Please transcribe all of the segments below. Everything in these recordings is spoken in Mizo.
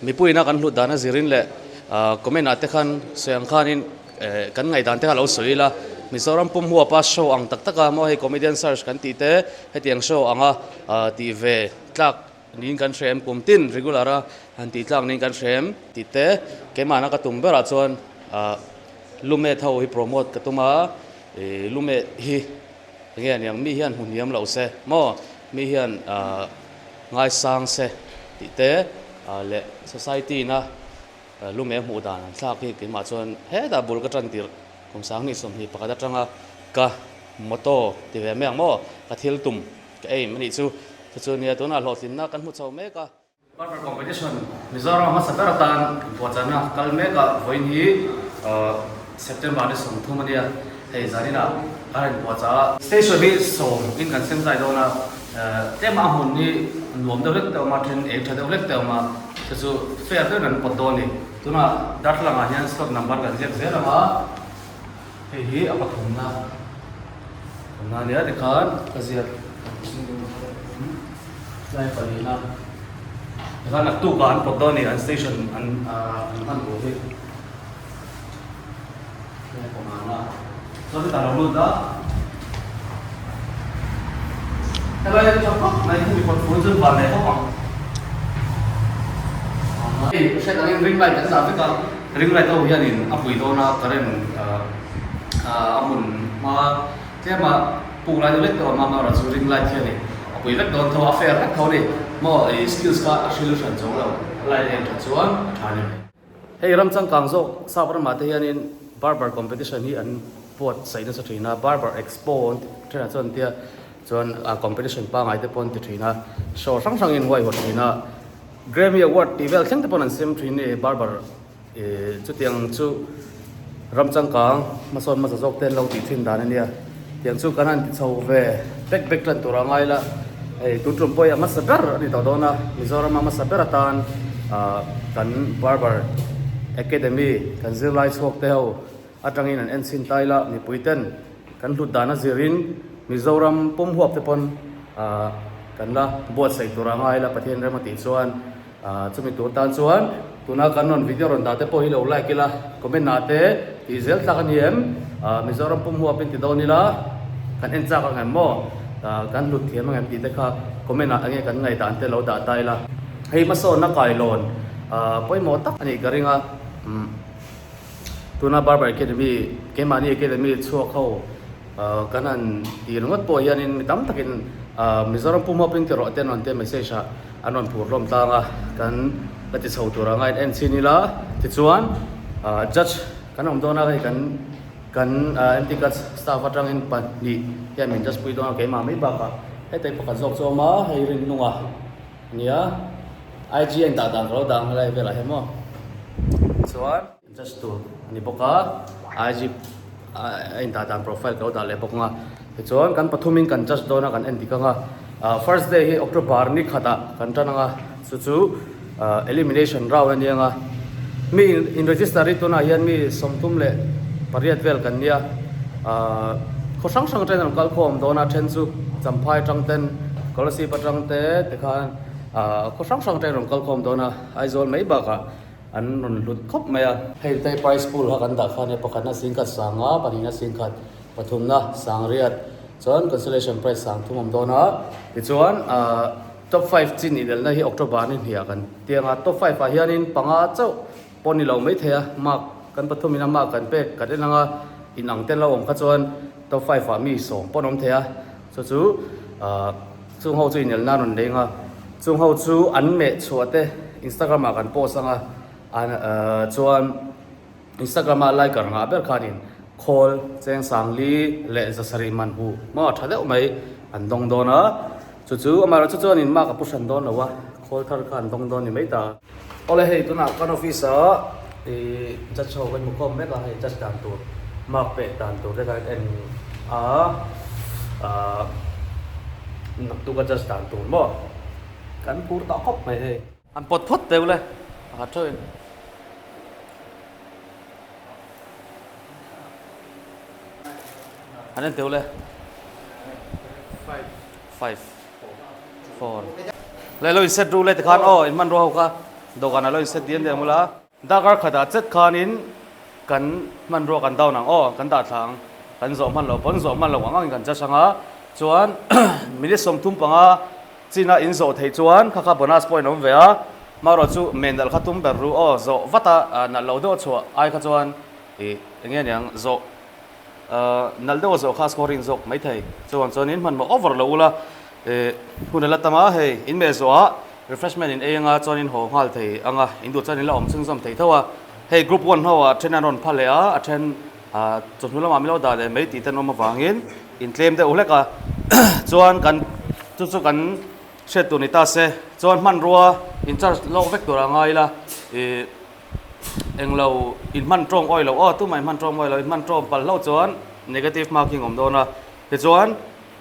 Mipuiin a kan hlut dan a zirin leh comment ah te khan sawi ang khanin kan ngaihdan te kha lo sawi ila, Mizoram pum huapa show ang tak tak a maw hei comedian search kan tih te hetiang show anga tih ve tlak niin kan hre em kum tin regular a han tih tlak niin kan hre em tih te keimahna ka tum berah chuan lumet ho hi promote ka tum a, lumet hi enge aniang mi hian hmu hniam lo se maw mi hian Ngaisang se tih te leh society ina lume hmuh dan an thlak hi keimah chuan hetah bul ka tan tirh kum 2021 atanga ka motto ti ve mai ang maw ka thil tum ka aim a nih chu chu chu nia tunah hlawhtlinna kan hmu chho mek a. Barber competition Mizoram hmasa ber atan inpuahchahna kal mek a vawiin hi September ni 30 a nia hei zaninah kan rawn inpuahchah a. Station hi sawm in kan sem zai dawn a. Tlema a hmun hi nuam deuh hlek te awm a, then eng tha deuh hlek te awm a, chu chu fair deuhin an pawt dawn a ni. Tunah darthlalangah hian slot number kan ziak zel ang a, hei hi a pathumna pathumna a nia tikhan ka ziak tlai palina tikhan naktukah an pawt dawn a ni an station an an hman tur hi tlai pangana. Chuan hetah lo lut a, helai a tha khawp mai hemi kawt fur chuan van leh khawp ang. Hei hriat angin ring light an dah vek a, ring light ho hianin a pui dawn a current a hmun hma tlem a puk lai deuh lek tawh a mama erawh chu ring light hianin a pui vek dawn tho a fair vek tho a ni maw i skills kha a hril hran zo lo light a en that chuan a tha a ni mai. Hei ram changkang zawk sap ramah te hianin barber competition hi an puat saih nasa thin a, barber expo an ti thin a chuan tia chuan competition pangai te pawh an ti thin a, show hrang hrangin huaihawt thin a, Grammy award tih vel thleng te pawh an sem thin a ni barber ih chutiang chu ram changkang hmasawn hmasa zawk te an lo tih thin dan a nia, tiang chu kan han ti chho ve bek bek tan tur a ngai la, hei tun tum pawh hi a hmasa ber a ni tawh dawn a, Mizoram a hmasa ber atan ah kan barber academy kan zirlai chhuak te ho atangin an en chhin ta ila mipui ten kan hlut dan a zirin Mizoram pum huap te pawn ah kan la buatsaih tur a ngai la Pathian rem a tih chuan. Chumi tur tan chuan tuna kan rawn video rawn dah te pawh hi lo like ila, comment ah te tih zel tlak a ni em? Mizoram pum huapin ti dawn ila kan en chak ang em maw? Kan hlut thiam ang em tih te kha comment ah enge kan ngaihdan te lo dah ta ila. Hei hmasawnna kailawn pawimawh tak a nih ka ring a. Tuna Barber Academy, keimahni Academy chhuak ho kan han tih ringawt pawh hianin mi tam takin Mizoram pum hawpin ti rawh te an rawn tia message ah an rawn phur hlawm tlang a, kan la ti chho tur anga in en chin ila tichuan judge kan awm dawn a hei kan kan MT Cuts staff atangin pahnih hian min judge pui dawn a keimah mai bakah heta hi pakhat zawk chu a awm a hei Rinnunga Nia, IG a indah dan ka lo dah ang helai velah hian maw. Chuan just tur a ni bawk a, IG a indah dan profile ka lo dah leh bawk ang a. Tichuan kan pathumin kan judge dawn a, kan en dik ang a. First day hi October ni khatah kan tan ang a, chu chu elimination round a ni ang a. Mi in register hi tunah hian mi 38 vel kan nia. Khaw hrang hrang atangin an kal khawm dawn a, then chu Champhai atang ten Kolasib atang te tikhan khaw hrang hrang atangin rawn kal khawm dawn a, Aizawl mai bakah an rawn hlut khawp mai a. Hei te prize pool kha kan dah kha nia pakhatna singkhat sanga pahnihna singkhat pathumna sangriat chuan consolation prize sang thum awm dawn a, tichuan top five chin inelna hi October ni hniah kan tiang a, top five ah hianin panga chauh pawh ni lo maithei a, mark kan pathum ina mark kan pek kan en anga inang te lo awm kha chuan top five ah mi sawm pawh an awm thei a, chu chu ahh chung ho chu inelna an rawn leng a, chung ho chu an meh chhuah te Instagram ah kan post anga an ahh chuan Instagram ah liker ngah ber khanin khawl cheng sangli leh zasarih man hu maw tha deuh mai an dawng dawn a. Chu chu amaherawh chu chuanin mark a pu hran dawn lo a, khawl thar kha an dawng dawn ni mai ta. Awle hei tunah kan office ah ih judge ho kan hmu khawm mek a, hei judge dan tur mark pek dan tur te khan en a, ah naktuk a judge dan tur maw kan phur tawh khawp mai hei. An pawt phawt teu le pakhat theuhin. An en teu le. Five. Four. Le lo in set ru le tikhan aw in man ru ho kha. Dawhkan a lo in set diam diam ula. Darkar khatah chet khanin kan hmanrua kan down ang aw, kan dah thla ang. Kan zawh hman loh pawn zawh hman loh ang angin kan judge ang a. Chuan minute 35 china in zawh theih chuan kha kha bonus point a awm ve a. Hmarawh chu men nalh kha tum ber ru aw, zawh vat a nalh loh deuh a chhuah ai kha chuan ih eng nge niang zawh Nalh deuh a zawh kha scoring zawk mai thei. Chuan chuanin hmanhmawh over lo ula hun a la tam a, hei in meh zawhah refreshment in ei anga chuanin haw nghal thei anga in duh chuan in la awm chhunzawm thei tho a. Hei group one ho ah then an rawn pha leh a, a then chawhnu lamah min lo dah leh mai tih te an awm avangin in tlem deuh hlek a. Chuan kan chu chu kan hriat tur ni ta se chuan hmanrua in charge lawk vek tur a ngai ila ih. Englo in hman tawng awi lo aw, tumah in hman tawng awi lo, in hman tawng palh hlauh chuan negative marking awm dawn a. Tichuan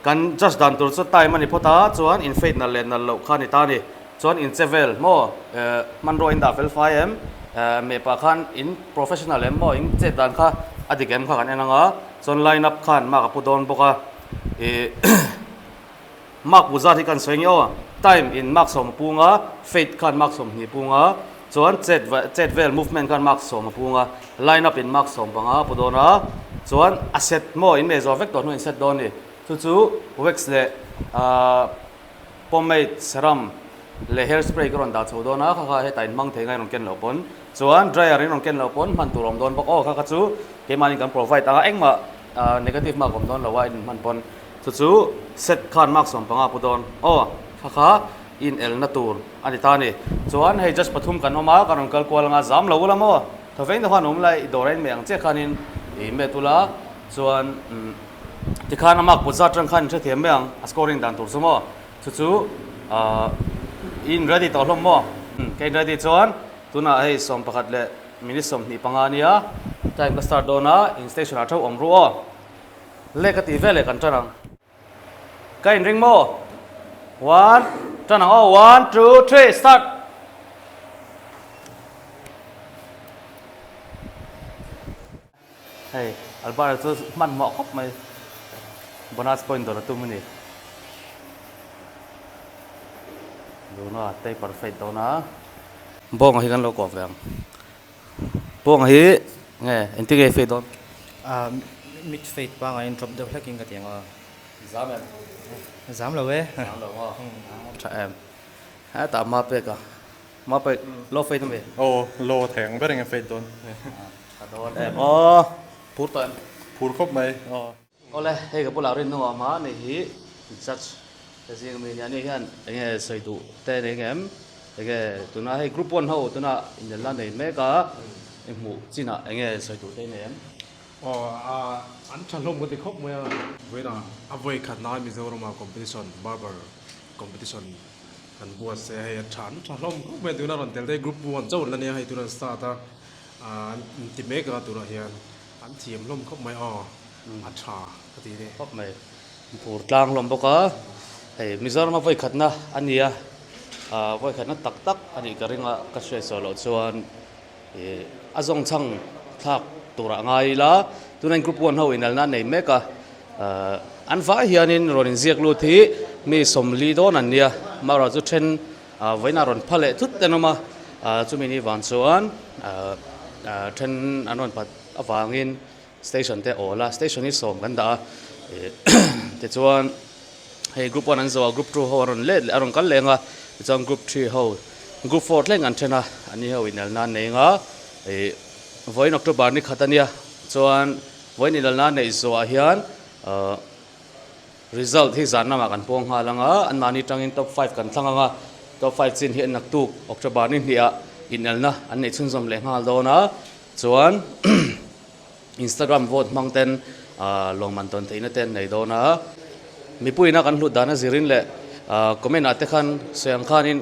kan judge dan tur chu time a ni phawt a, chuan in fate nalh leh nalh loh kha a ni ta a ni. Chuan in che vel maw hmanrua in dah fel fai em, meh pah khan in professional em maw, in chet dan kha a dik em kha kan en ang a, chuan line up khan mark a pu dawn bawk a. Ih. Mark bu zat hi kan sawi nge aw, time in mark 10 a pung a, fate khan mark 20 pung a, chuan chet chet vel movement khan mark 10 a pung a, line up in mark 15 a pu dawn a, chuan a set maw in meh zawh vek tawh hnu in set dawn a ni. Chu chu wax leh ahh pomade, serum leh hair spray ka rawn dah chho dawn a, kha kha hetah in hmang thei ngai rawn ken loh pawn, chuan dryer in rawn ken loh pawn hman tur a awm dawn bawk aw, kha kha chu keimahni kan provide anga engmah negative mark a awm dawn lo a in hman pawn. Chu chu set khan mark 15 pu dawn. Aw, kha kha in elna tur a ni ta a ni. Chuan hei judge pathum kan awm a, kan rawn kal kual anga zam lo ula maw? Thawveng te khan awm la, i dawr a inmeh ang chiah khanin i met ula, chuan tikhan a mark put zat atang khan in hrethiam mai ang a scoring dan tur chu maw? Chu chu i in ready tawh hlawm maw? Ka in ready chuan tunah hei 11 leh minute 25 a nia, time ka start dawn a, in station ah theuh awm ru aw. Le ka tih veleh kan tan ang. Ka inring maw? One, tan ang aw. One, two, three, start! Hei, Albert-a chu hmanhmawh khawp mai. Bonus point dawn a tum a ni. Duna taper fade dawn a. Bawnga hi kan lo kawp ve ang. Bawnga hi nge engtin nge fade dawn? Ah mid fade pangai in drop deuh hlek in ka ti ang a. Zam em? Zam lo e. Zam lo maw? Tha em. Hetah ma pek a. Ma pek low fade ami? Aw low a thei ang ber eng a fade dawn. Tha dawn em aw. Phur tawh em? Phur khawp mai aw. Awle, hei ka bulah rin hnungah hma ni hi judge te zing ami nia, ani hian enge sawi duh te nei ngem? Enge tuna hei group one ho tuna inelna nei mek a, i hmuh chinah enge sawi duh te nei em? Aw, an tha hlawm ka ti khawp mai a. Vawiinah a vawi khatna Mizorama competition, barber competition kan buatsaih a, hei a tha an tha hlawm khawp mai a, tuna rawn tel te group one chauh an la nia, hei tuna an start a, an ti mek a tunah hian an thiam hlawm khawp mai aw. A tha ka ti ni. Khawp mai. Phur tlang hlawm bawk a, hei Mizorama vawi khatna a ni a, ah vawi khatna tak tak a nih ka ring a, ka hriat sawi loh chuan ih a zawng chhang thlak turah ngai ila, tunah group one ho inalna a nei mek a, ah an vai hianin rawn inziak lut hi mi 40 dawn an nia, amaherawhchu chu then ah vawiinah rawn pha leh thut te an awm a, ah chumi ni vang chuan ah ah then an rawn phat avangin. Station te awl a, station hi 10 kan dah a, tichuan hei group one an zo a, group two ho a rawn let leh a rawn kal leng a, tichuan group three ho group four thleng an then a, an ni ho inel nan nei anga ih vawiin October ni khat a nia, chuan vawiin inel nan neih zawhah hian ahh result hi zan lamah kan pawng nghal ang a, anmahni tangin top five kan thlang ang a, top five chin hi naktuk October ni hnih ah inelna an neih chhunzawm leh nghal dawn a. Chuan Instagram vote hmang ten lawmman tawn theihna te an nei dawn a, mipuiin a kan hlut dan a zirin leh comment ah te khan sawi ang khanin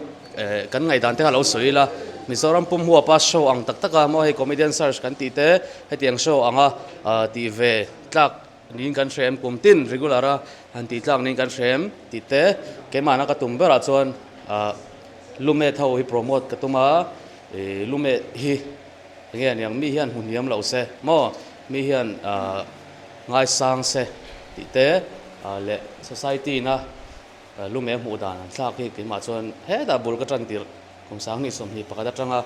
kan ngaihdan te kha lo sawi ila, Mizoram pum huapa show ang tak tak a maw hei comedian search kan tih te hetiang show anga tih ve tlak niin kan hre em kum tin regular a han tih tlak niin kan hre em tih te keimahna ka tum berah chuan lumet ho hi promote ka tum a, lumet hi. Enge aniang mi hian hmu hniam lo se maw mi hian ahh ngaisang se tih te leh society na lume hmuh dan an thlak hi keimah chuan hetah bul ka tan tirh Kum 2021 atanga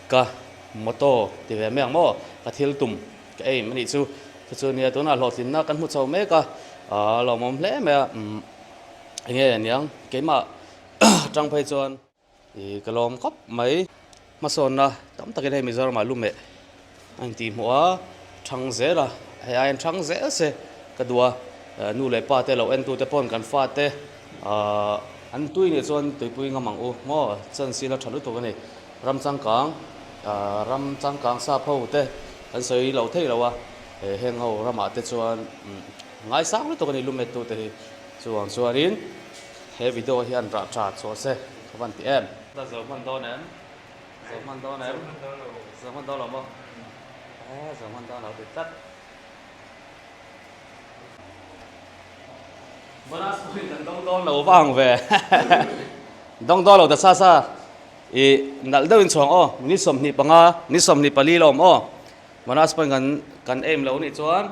ka motto ti ve mai ang maw? Ka thil tum ka aim a nih chu. Chu chu nia tunah hlawhtlinna kan hmu chho mek a, a lawmawm hle mai a. Umm enge aniang keimah atang phei chuan ih ka lawm khawp mai. Hmasawnna tam takin hei Mizoramah lu meh a intih hmuh a, thang zel a, hei aiin thang zel se ka duh a, nu leh pa te lo en tute pawn kan fate ahh an tui nih chuan tuipui ngam ang u maw chance hi la tha lutuk a ni, ram changkang ahh ram changkang sap ho te kan sawi lo thei lo a, heng ho ramah te chuan ngaisang lutuk a ni lu met tute hi chuvang chuanin he video hian rah tha chhuah se ka van ti em. Ka zo hman dawn em? Zo hman dawn em? Zo hman dawn lo maw? Eh, zo hman dawn lo ti tlat. Bonus point kan dawng dawn lo va ang ve. Dawng dawn lo ta sa sa. I nalh deuhin chhuang aw, ni 25, ni 24 la awm aw. Bonus point kan kan aim lo nih chuan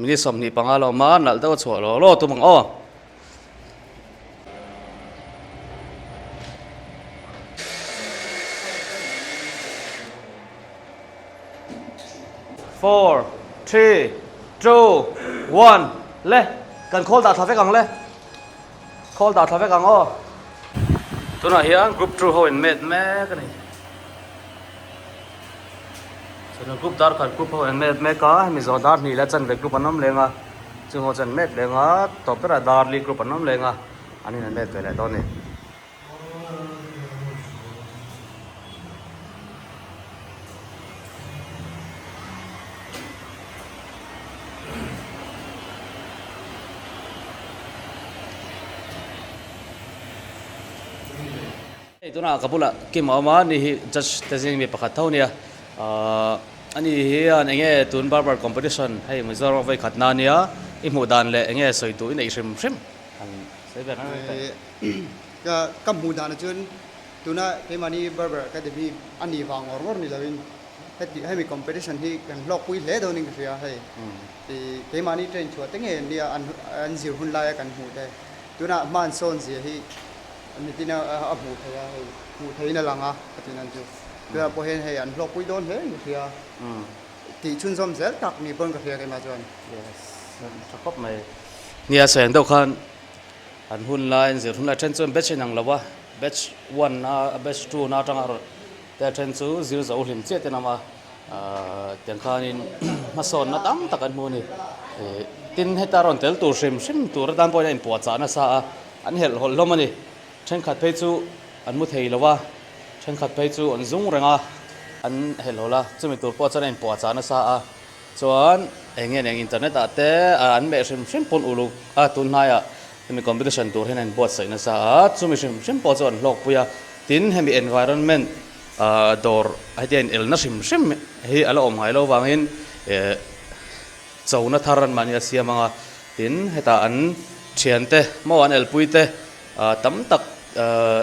Minute 25 la awm a, nalh deuh a chhuah law law tum ang aw. Four, three, two, one, le kan khawl dah thla vek ang le khawl dah thla vek ang aw. Tunah hian group two ho in met mek a ni. Chuan group dar khat group ho an met mek a hemi zawh dar hnih leh chanve group an awm leng a chung ho chuan met leng a tawp berah dar li group an awm leng a an in an met ve leh dawn a ni. Hei tunah ka bulah Kim a awm a, ani hi judge te zing mi pakhat tho a nia. Ahh ani hian eng nge tun barber competition hei Mizoram a vawi khat na ania, i hmuh dan leh eng nge sawi duh i neih hrim hrim han sawi ve reng reng teh. Ka ka hmuh dan ah chuan tuna keimahni barber academy a nih vang ngawr ngawr ni lovin heti hemi competition hi kan hlawkpui hle dawnin ka hria hei keimahni train chhuah te ngei an nia an zir hun laia kan hmuh te tunah hma an sawn zia hi Nitin a hmuh theih a, hei hmuh theihin a lang a ka tih nan chu. Tunah pawh hian hei an hlawkpui dawn hle in ka hria. Tih chhunzawm zel tak ni pawn ka hria keimah chuan. Yes, tha khawp mai. Nia sawi ang deuh khan an hun lai an zir hun lai then chuan batch a inang lo a, batch one a batch two na atanga rawn te then chu zir zo hlim chiah te an awm a, tiang khanin hmasawnna tam tak an hmu a ni. Tin heta rawn tel tur hrim hrim tur atan pawhin a inpuahchah nasa a. An helh hawlh hlawm a ni. Thenkhat phei chu an mu thei lo a, thenkhat phei chu an zung reng a, an helh hawlh a. Chumi tur pawh chuan a inpuahchah nasa a, chuan eng nge eng internet ah te an meh hrim hrim pawn uluk a, tun hnaiah hemi competition tur hian a inbuatsaih nasa a, chumi hrim hrim pawh chu an hlawkpui a. Tin, hemi environment dawr hetia inelna hrim hrim hi a la awm ngai lo vangin chona thar an mahni a siam ang a, tin hetah an thiante maw an elpui te ah tam tak ah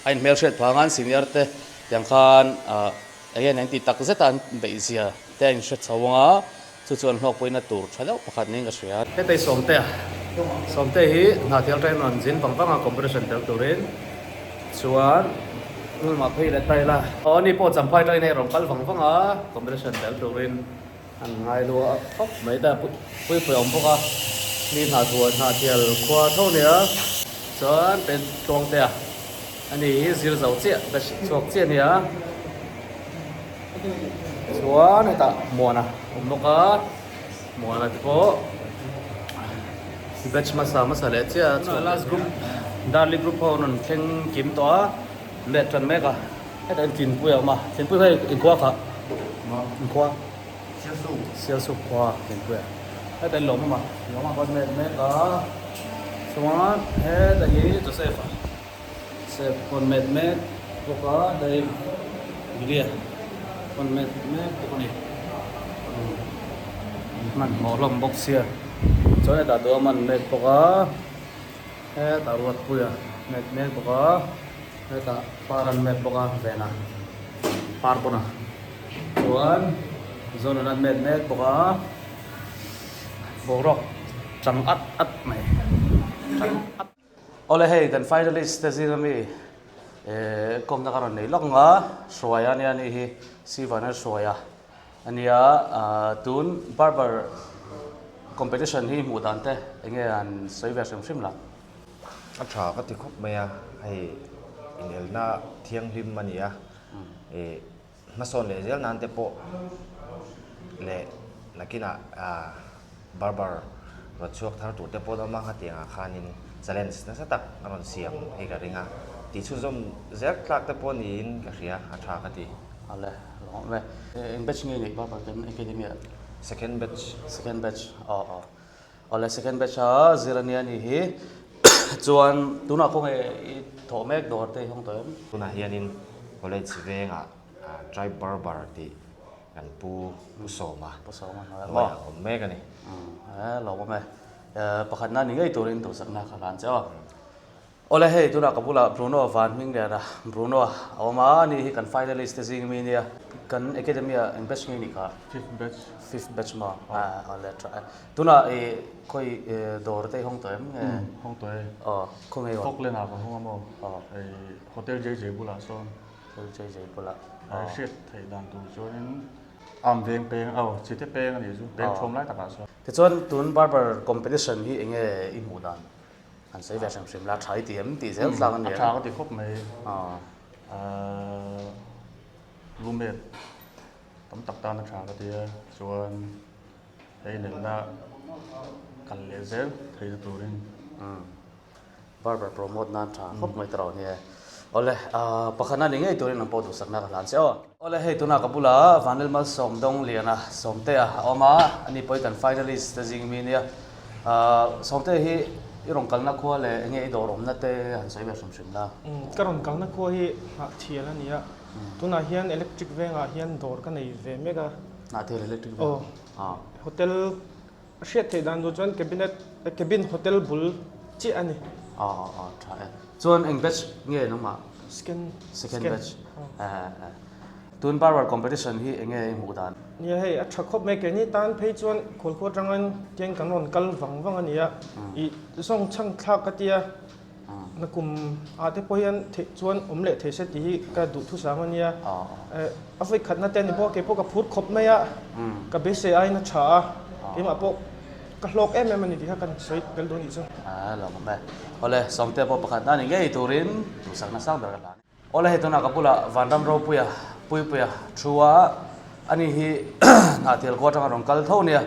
a inhmel hriat phah ang a an senior te tiang khan ah eng nge an tih tak zet a an beih zia te a inhre chho ang a chu chu an hlawkpuina tur tha deuh pakhat niin ka hria. Hetei Sawmtea Sawmtea hi Hnahthial train rawn zin vang vang a competition tel turin chuan hnulmah phei leh ta ila aw ani pawh Champhai train hei rawn kal vang vang a competition tel turin. An ngai lu a khawp mai ta pui pui a awm bawk a mi hnah thuah hnah thial khua tho nia chuan pen tawng te a ani hi zir zo chiah ka chhuak chiah ania chuan hetah muana awm bawk a muana te pawh batch hmasa hmasa leh chiah a chuan last group darli group ho an rawn thleng kim tawh a let tan mek a. Hetah hian Tlinpui a awm a, Tlinpui kha inkhua kha inkhua Sialsuk khua Tlinpui a hetah hian lawm awm a, lawm a kawt mek mek a chuan heta hi Joseph a Joseph kawt mek mek bawk a hei Julia kawt mek mek bawk a ni hmanhmawh hlawm bawk sia chuan hetah duhawm an mek bawk a. Hetah ruatpui a met mek bawk a, hetah par an met bawk a vena par pawn a chuan zawn an met mek bawk a boruak chang at at mai chang at. Awle hei kan finalist te zing ami. Kawmna ka rawn nei lawk ang a, Hruaia ania ni hi, Sivan a Hruaia ania, tun barber competition hi hmuh dan te enge han sawi ve hrim hrim la? A tha ka ti khawp mai a, hei inelna thianghlim a ni a, ih hmasawn leh zel nan te pawh leh nakinah barber rawn chhuak thar tur te pawh an awm a, hetiangah khanin challenge nasa tak a rawn siam hi ka ring a, tih chhunzawm zel tlak te pawh niin ka hria, a tha ka ti. Awle, lawm e. Eng batch nge nih barber kan academy ah? Second batch. Second batch, aw aw. Awle second batch a zir ania nih hi chuan tunah khawnge i thawh mek dawr te i hawng tawh em? Tunah hianin college vengah Tribe Barber tih kan pu Pu Sawma hnuaiah a awm mek a ni. Umm lo awm e. Pakhatna ni ngei turin duhsakna ka hlan che aw. Awle hei tunah ka bulah Bruno van hming lian a, Bruno a awm a, ani hi kan finalist te zing mi nia, kan academy ah eng batch nge nih kha? Fifth batch. Fifth batch maw? Awle tha e. Tunah i khawi dawr te i hawng tawh em nge? Umm hawng tawh e. Aw khaw nge i hawn? Falkland ah ka hawng a maw? Aw. Hotel JJ bulah sawn. Hotel JJ bulah. Hriat theih dan tur chuanin am veng peng, aw chite peng a nih chu, peng thawm lai takah sawn. Tichuan tun barber competition hi eng nge i hmuh dan? An sawi ve hrim hrim la, tha i ti em tih zel tlang a ni em? A tha ka ti khawp mai. Roommate tam tak tan a tha ka ti a, chuan hei lenna kal leh zel theihna turin. Barber promote nan tha khawp mai tawh nia. Awle, pakhatna ni ngei turin an pawh duhsakna ka hlan che aw. Awle, hei tunah ka bula Vanlelmal Sawmdawngliana, Sawmtea a awm a, ani pawh hi kan finalist te zing mi nia. Sawmtea hi i rawn kalna khua leh enge i dawr awmna te han sawi ve hrim hrim la. Ka rawn kalna khua hi Hnahthial a ni a, tunah hian electric vengah hian dawr ka nei ve mek a. Hnahthial electric veng? Aw, hotel A hriat theih dan tur chuan cabinet cabin hotel bul chiah a ni. Aw aw aw tha e. Chuan eng batch nge nangmah? Second. Second batch. Eh eh. Tun barber competition hi eng nge i hmuh dan? Nia hei a tha khawp mai keini tan phei chuan khualkhua atangin tiang kan rawn kal vang vang a ni a. I zawng chhang thlak ka tia na kum ah te pawh hian theih chuan awm leh thei se tih hi ka duhthusam a nia. A vawi khatna te a ni bawk a, keipawh ka phur khawp mai a, ka beisei aiin a tha a, keimah pawh ka hlawk em em a ni tih kha kan sawi tel dawn nih chu. A lo awm e. Awle, Sawmte pawh pakhatna ni ngei turin duhsakna sang ber ka hlan. Awle, hei tunah ka bulah Vanram Ropuia, Puipuia thu a, ani hi Hnahthial khua atanga rawn kal tho nia.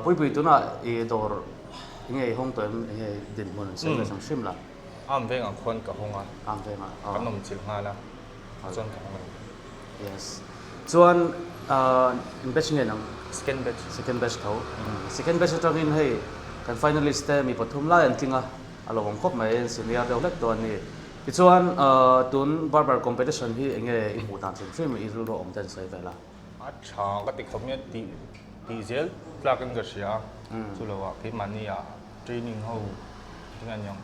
Puipui tunah i dawr enge i hawng tawh em, enge dinhmun an sawi ve hrim hrim la? Am vengah khuan ka hawng a. Am vengah, aw. Kan awm chilh nghal a. Chuan ka hawng a ni. Yes. Chuan in batch nge nang? Second batch. Second batch tho. Second batch atangin hei kan finalist te mi pathum lai an tling a, a lo awm khawp mai, senior deuh hlek tawh an ni. Tichuan tun barber competition hi enge i hmuh dan hrim hrim i rilru awm te an sawi vel a? A tha ka ti khawp mai a, tih tih zel tlakin ka hria a, chu lovah keimahni ah training ho tinge aniang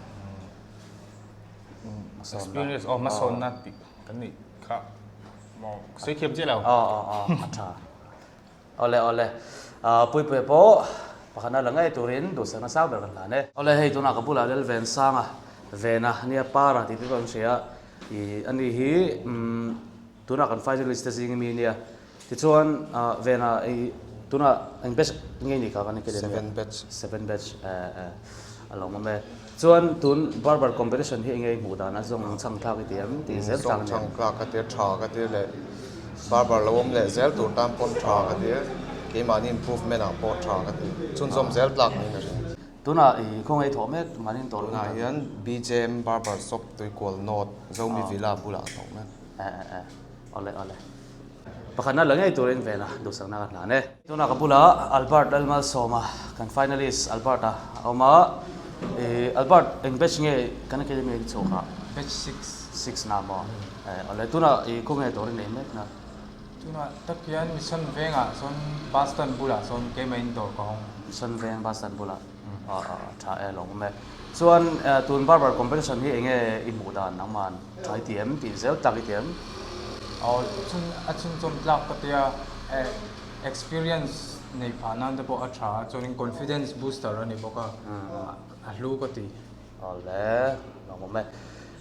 experience aw hmasawnna tih kan nih kha maw sawi thiam chiah lo. Aw aw aw a tha. Awle awle Puipuia pawh pakhatna la ngei turin duhsakna sang ber kan hlan e. Awle hei tunah ka bulah Lal Vensanga Vena nia Para tih te pawh an hria i ani hi tunah kan finalist te zing ami ania tichuan Vena i tunah eng batch nge ni kha kan academy ah? Seven batch. Seven batch a lo awm e. Chuan tun barber competition hi enge i hmuh dan a zawng chhang thlak i ti em tih zel tlak a ni em? Zawng chhang thlak ka tia tha ka tia leh barber lo awm leh zel tur tan pawn tha ka tia keimahni improvement ah pawh tha ka ti chhunzawm zel tlak niin ka hria. Tunah i khawngaih thawh mek mahni in tawrh Tunah hian BJM barber shop Tuikual North Zomi Villa bulah a thawh mek. Eh eh eh awle awle. Pakhatna la ngei turin vena duhsakna ka hlan e. Tunah ka bulah Albert Lalmalsawma kan finalist Albert-a a awm a. Ih Albert eng batch nge kan academy a chhuak a? Batch six. Six na maw? Eh awle tunah ih khawnge dawr i nei mek na? Tunah tak hian Mission vengah sawn bus stand bulah sawn keimah in dawr ka hawng. Mission veng bus stand bulah aw aw tha e lawm awm e. Chuan tun barber competition hi enge i hmuh dan nangman tha i ti em tih zel tak i ti em? Aw chhun a chhunchawm tlak ka tia eh experience nei phah nan te pawh a tha a chuanin confidence booster a ni bawk a a hlu ka ti. Awle lawm awm e.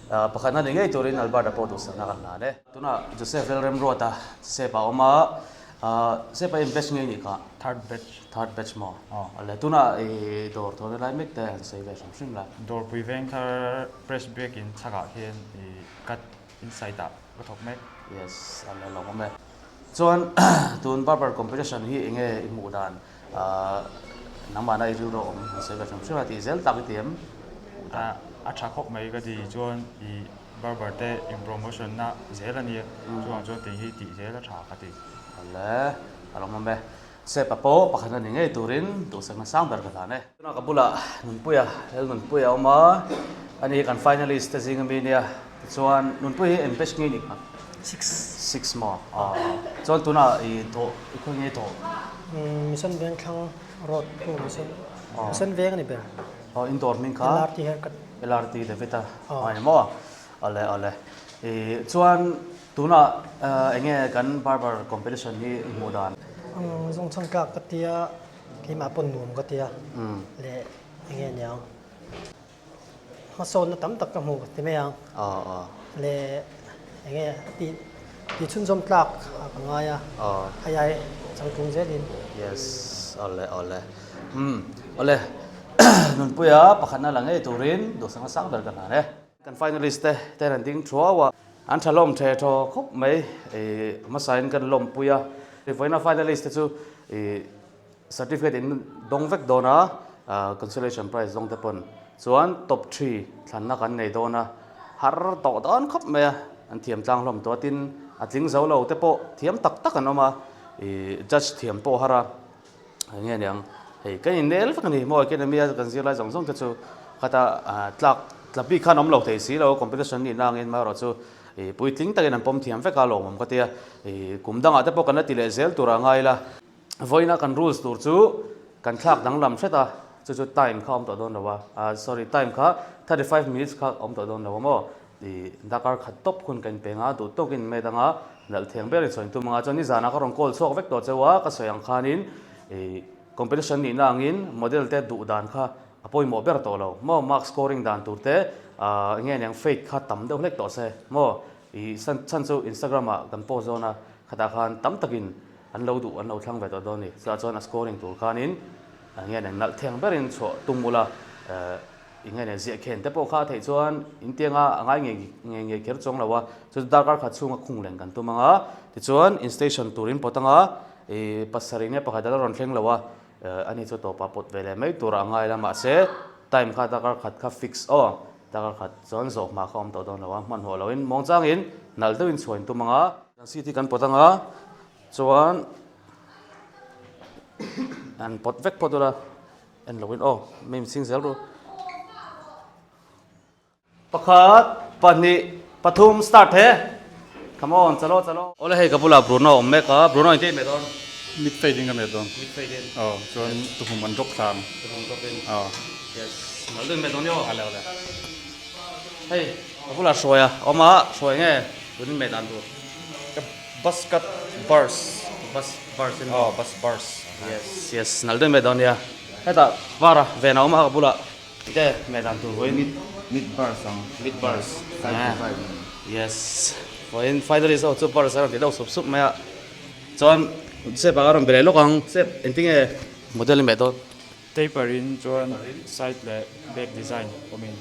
Pakhatna ni ngei turin Albert-a pawh duhsakna kan hlan e. Tunah Joseph Lalremruata Sepa a awm a, Sepa in batch ngei nih kha? Third batch. Third batch maw? Aw. Le tunah i dawr thawhna lai mek te han sawi ve hrim hrim la. Dawrpui vengthar press break in chhakah hian i cut inside ah ka thawk mek. Yes, a le lawm awm e. Chuan tun barber competition hi enge i hmuh dan nangmahna i rilru awm han sawi ve hrim hrim a tih zel tak i ti em? A tha khawp mai ka ti chuan i barber te in promotion na zel a nia chuvang chuan tih hi tih zel a tha ka ti. Awle a lawm awm e. Sepa pawh pakhat a ni ngei turin duhsakna sang ber ka hlan e. Tunah ka bulah Nunpuia, Lal Nunpuia a awm a, ani hi kan finalist te zing ami nia. Tichuan Nunpuia hi eng batch nge nih kha? Six. Six maw? Aw. Chuan tunah i thawh, i khawi nge i thawh? Mission Vengthlang road khu Mission, Mission Veng a ni ber. Aw, in dawr hming kha? LRT haircut. LRT David a, a ni maw? Awle awle. I chuan Tunah eng nge kan barber competition hi i hmuh dan? Zawng chhan tlak ka tia, keimah pawn nuam ka tia leh eng nge niang hmasawnna tam tak ka hmu ka ti mai ang leh eng nge tih tih chhunzawm tlak a ka ngai a hei ai changtlung zelin. Yes, awle awle. Umm awle Nunpuia pakhatna la ngei turin duhsakna sang ber ka hlan e. Kan finalist te ten an ding thuau a, an tha lawm the thaw khawp mai. Ih hmasain kan lawmpui a, vawiina finalist te chu ih certificate in dawng vek dawn a, consolation prize dawng te pawn chuan top three thlanna kan nei dawn a, har tawh dawn khawp mai a, an thiam tlang hlawm tawh a, tin a tling zo lo te pawh thiam tak tak an awm a, ih judge thiam pawh har a. Eng nge niang hei kan innel vek a ni maw academy a kan zirlai zawng zawng te chu khata tlak tla bik khan awm lo thei si lo competition nih na angin amaherawh chu ih puitling takin an pawm thiam vek a lawmawm ka tia ih kum dangah te pawh kan la ti leh zel tur a ngai ila vawiina kan rules tur chu kan thlak danglam hret a chu chu time kha awm tawh dawn lo a ah sorry time kha 35 minutes kha awm tawh dawn lo a maw Ih dakar khat tawp hun ka inpeng a, duh tawkin met anga nalh thiang ber in sawi tum anga chuan nizanah ka rawn call chhuak vek tawh cheu a, ka sawi ang khanin ih competition nihna angin model te duh dan kha a pawimawh ber tawh lo maw, mark scoring dan tur te ah enge niang fate kha tam deuh hlek tawh se maw, ih chhan chu Instagram ah kan post dawn a, khatah khan tam takin an lo duh an lo thlang ve tawh dawn a ni, chutah chuan a scoring tur khanin enge niang nalh thiang berin chhuah tum ula eh. Eng nge ziah khen te pawh kha a theih chuan in tianga a ngai ngei ngei ngei kher chuang lo a, chu darkar khat chhunga khung leng kan tum ang a, tichuan in station tur in pawt ang a, ih pasarih nge pakhat a la rawn thleng lo a, ani chu tawpah pawt ve leh mai turah a ngai la mahse time kha darkar khat kha fix aw, darkar khat chuan zawh hma kha awm tawh dawn lo a, hmanhmawh loin muangchangin nalh deuhin chhuah in tum ang a. Kan seat hi kan pawt ang a, chuan an pawt vek phawt ula. En lo in aw, mi in sing zel ru. Pakhat, pahnih, pathum, start he. Come on, chalo chalo. Awle hei ka bulah Bruno awm mek a, Bruno engtin i meh dawn? Mid fade in ka meh dawn. Mid fade in. Aw, chuan tuhum an drop thla ang. Tuhum drop in. Aw. Yes, nalh deuh in meh dawn i aw. Awle awle. Hei, ka bulah Hruaia awm a, Hruai nge tun in meh dan tur? Ka bus cut bars. Bus bars in. Aw, bus bars. Yes yes nalh deuh mai dawn nia hetah var a ven a awm a ka bulah te meh dan tur vawiin Mid mid bars ang mid bars five to five yes vawiin finalist ho chu bars a rawn ti deuh sup sup mai a chuan step ah ka rawn be leh lawk ang step engtinge model i meh dawn Taper in chuan side leh back design awm in.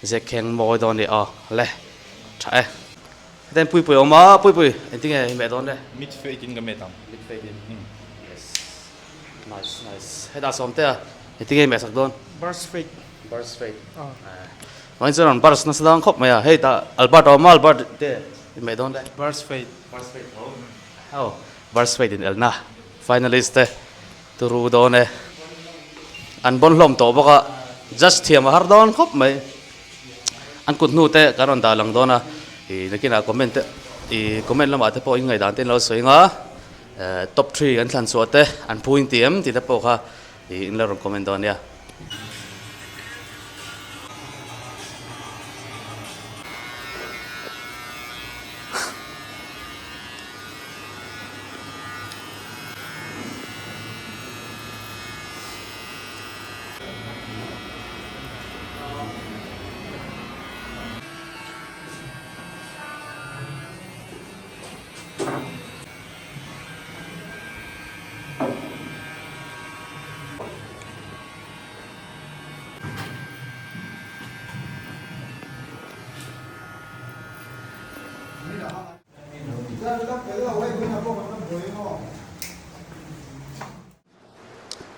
Zek kheng mawi dawn ni aw le tha e. Hetiang Puipui a awm a, Puipui engtinge i meh dawn le? Mid fade in ka met ang. Mid fade in yes nice nice hetah sawmte a engtinge i meh sak dawn? Burst fade. Burst fade Vawiin chuan rawn burst nasa dang khawp mai a, hei tah Albert a awm a, Albert te i meh dawn le? Burst fade. Burst fade tho aw burst fade in elna finalist te. Turu dawn e. An bawn hlawm tawh bawk a, judge thiam a har dawn khawp mai. An kut hnu te kan rawn dah lang dawn a, ih nakinah comment te ih comment lamah te pawh in ngaihdan te in lo sawi ang a, eh top three kan thlan chhuah te an phu in ti em tih te pawh kha ih in lo rawn comment dawn nia.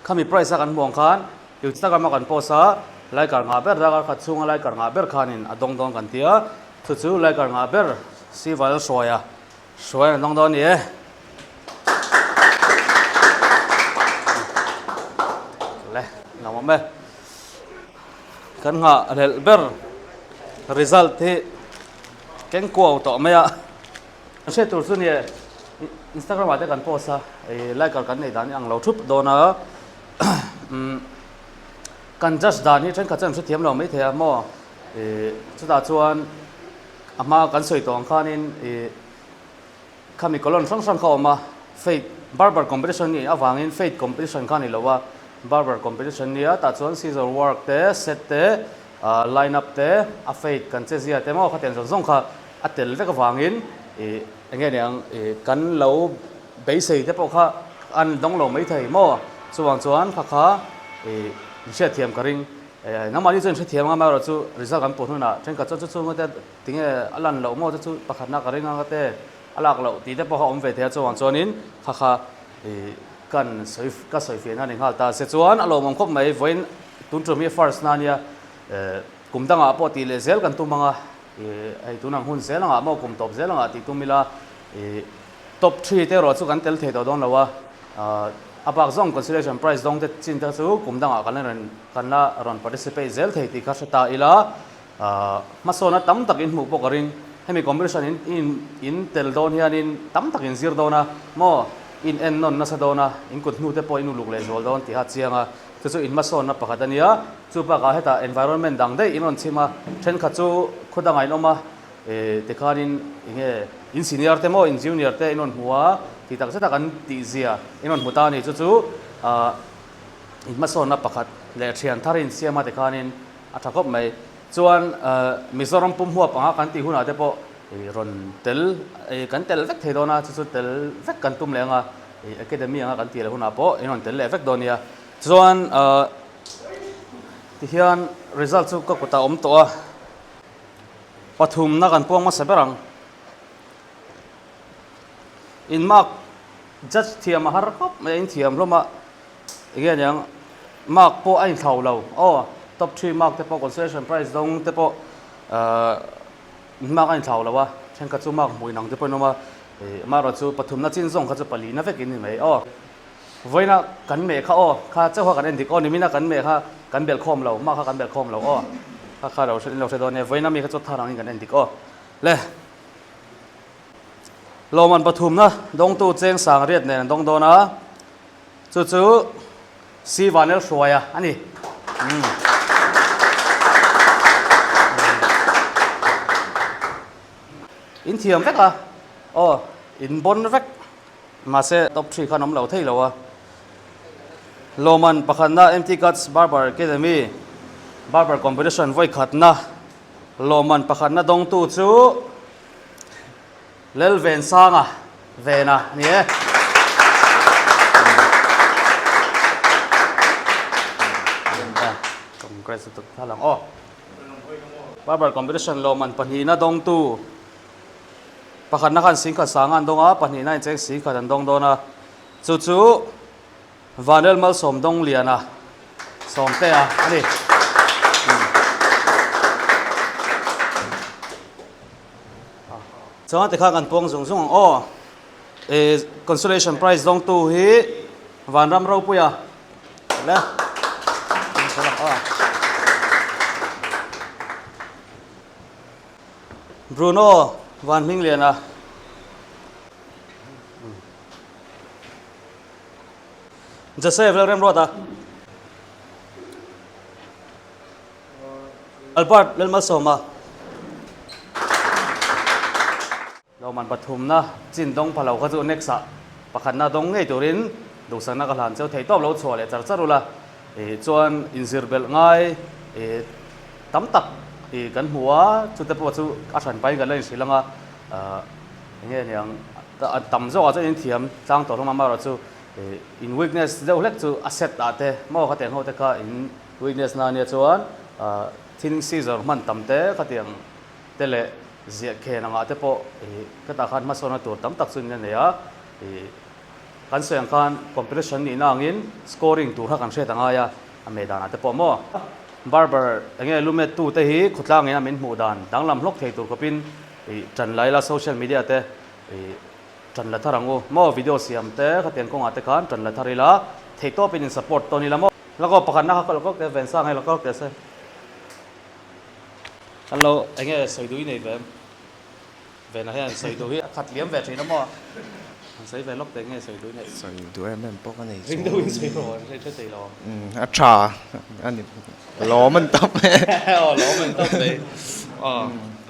Khami prize a kan hmuh ang khan Instagram a kan post a, laikar ngah ber darkar khat chhunga laikar ngah ber khanin a dawng dawn kan ti a, chu chu laikar ngah ber Sival Hruaia Hruaian a dawng dawn a ni e. Le, nuam awm e. Kan nghah hlelh ber result hi keng kuau tawh mai a. Hriat tur chu nia Instagram ah te kan post a ih like kan nei dan hi ang lo thup dawn a umm kan judge dan hi thenkhat chuan an hrethiam lo maithei a maw ih chutah chuan a hma kan sawi tawh ang khanin ih khami column hrang hrang kha a awm a fate barber competition nih avangin fate competition kha a ni lo a barber competition nia tah chuan scissor work te set te ah line up te a fate kan che zia te maw khatiang zawng zawng kha. A tel vek avangin ih eng nge niang ih kan lo beisei te pawh kha an dawng lo maithei maw? Chuvang chuan kha kha ih inhriatthiam ka ring. Nangmahni chu inhrethiam anga amaherawh chu result kan pawh hnunah thenkhat chuan chu chu ngawt te tinge a lan loh maw chu chu pakhatna ka ring anga te a lak loh tih te pawh kha awm ve thei a chuvang chuanin kha kha ih kan sawi ka sawi fiahna a ni nghal ta se chuan a lawmawm khawp mai vawiin tun tum hi first na ania kum dangah pawh tih leh zel kan tum anga Ih hei tunang hun zel angah maw kum tawp zel angah tih tum ila ih top three te erawh chu kan tel thei tawh dawn lo a, a bak zawng consolation prize dawng te chin te chu kum dangah kan la rawn kan la rawn participate zel thei tih kha hre ta ila hmasawna tam tak in hmuh pawh ka ring hemi competition in in in tel dawn hianin tam tak in zir dawn a maw in en nawn nasa dawn a in kut hnu te pawh in uluk leh zual dawn tih kha a chiang a. Chu chu inhmasawnna pakhat a nia. Chu bakah hetah environment dang daih in rawn chhim a, thenkhat chu khaw dangah in awm a, eh tikhanin eng nge in senior te maw in junior te in rawn hmu a, tih tak zeta kan tih zia in rawn hmu ta a ni. Chu chu ah inhmasawnna pakhat leh thian thar in siam a tikhanin a tha khawp mai. Chuan eh Mizoram pum huap anga kan tih hunah te pawh ih rawn tel ih kan tel vek thei dawn a, chu chu tel vek kan tum leh ang a. Ih academy anga kan tih leh hunah pawh in rawn tel leh vek dawn nia. Chuan ahh tihian result chu ka kutah awm tawh a, pathumna kan puang hmasa ber ang. In mark judge thiam a har khawp mai a, in thiam hlawm a, eng nge niang mark pawh a inthlau lo aw, top three mark te pawh consolation prize dawng te pawh ahh mark a inthlau lo a, thenkhat chu mark hmuh inang te pawh in awm a. Ih amaherawh chu pathumna chin zawng kha chu palina vek in ni mai aw. Vawiina kan meh kha aw, kha chauh kha kan en dik aw, nimina kan meh kha kan belh khawm lo, mah kha kan belh khawm lo aw. Kha kha lo in lo hre dawn nia, vawiina mi kha chu thar angin kan en dik aw. Le Lawman pathumna dawngtu cheng sang riat nen an dawng dawn a, chu chu Si Vanel Hruaia a ni. In thiam vek a, aw in bawn vek mahse top three khan awm lo thei lo a. Lawman pakhatna MT Cuts Barber Academy Barber Competition vawi khatna lawman pakhatna dawngtu chu Lalvensanga Vena a ni e. Congrats lutuk thla lang aw. Barber competition lawmman pahnihna dawngtu pakhatna khan singkhat sanga an dawng a, pahnihna in cheng singkhat an dawng dawn a. Chu chu Vanrel Malsawm Dawngliana Sawmtea a ni. Chuan tikhan kan puang zung zung ang aw. Consolation prize dawngtu hi Vanram Ropuia. Le. Bruno Van Hmingliana. Joseph Lalremruata. Albert Lalmalsawma. Lawman pathumna chin dawng pha lo kha chu next ah pakhatna dawng ngei turin duhsakna ka hlan cheu thei tawp lo chhuah leh char char ula ih chuan inzir belh ngai ih tam tak ih kan hmu a chute pawh chu a hran pahin kan la inhrilh ang a ah eng nge niang a tam zawkah chuan inthiam tlang tawh hlawm a amaherawhchu ih in weakness deuh hlek chu a set ah te maw khatiang ho te kha in weakness na ania chuan ah thin scissor hman tam te khatiang te leh. Ziah khen angah te pawh ih ka tah khan hmasawnna tur tam tak chu in la nei a, ih kan sawi ang khan competition nihna angin scoring tur kha kan hriat a ngai a, a meh danah te pawh maw. Barber enge lumet tu te hi khawtlang ina min hmuh dan danglam hlawk thei tur khawpin ih tan la ila social media te ih tan la thar ang u maw video siam te khatiang kawngah te khan tan la thar ila theihtawpin in support tawn ila maw. Lakaw pakhatna kha lakaw te vensang hei lakaw te se. An lo eng nge sawi duh i nei ve em? Vena hian sawi duh hi a khat liam ve thin a maw? An sawi ve lawk te eng nge sawi duh i neih? Sawi duh em em pawh ka nei chu. Ring deuhin sawi rawh an hre thei lo. Umm a tha a ni lawm an tam e. Aw lawm an tam mai. Aw.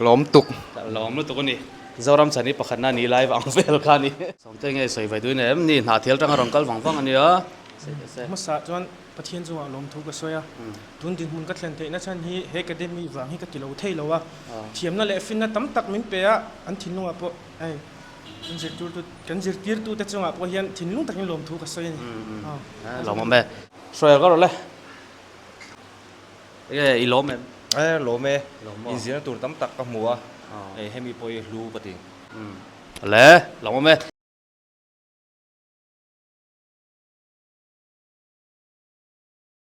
Lawm tuk. Lawm lutuk a ni. Zoram chhan hi pakhatna ni lai vang vel kha a ni. Sawmte nge sawi ve duh i nei em? Ni hnahthial tanga rawn kal vang vang a nia. Sawi teh se. Hmasa chuan Pathian chungah lawmthu ka sawi a, tun dinhmun ka thlen theihna chhan hi he academy vang hi ka ti lo thei lo a, thiamna leh finna tam tak min pe a, an thinlungah pawh hei kan zirtirtu kan zirtirtute chungah pawh hian thinlung takin lawmthu ka sawi a ni. Lawm awm e. Hruai ka rawh le. Enge i lawm em? E lawm e, inzirna tur tam tak ka hmu a, hemi pawh hi hlu ka ti. Le, lawm awm e.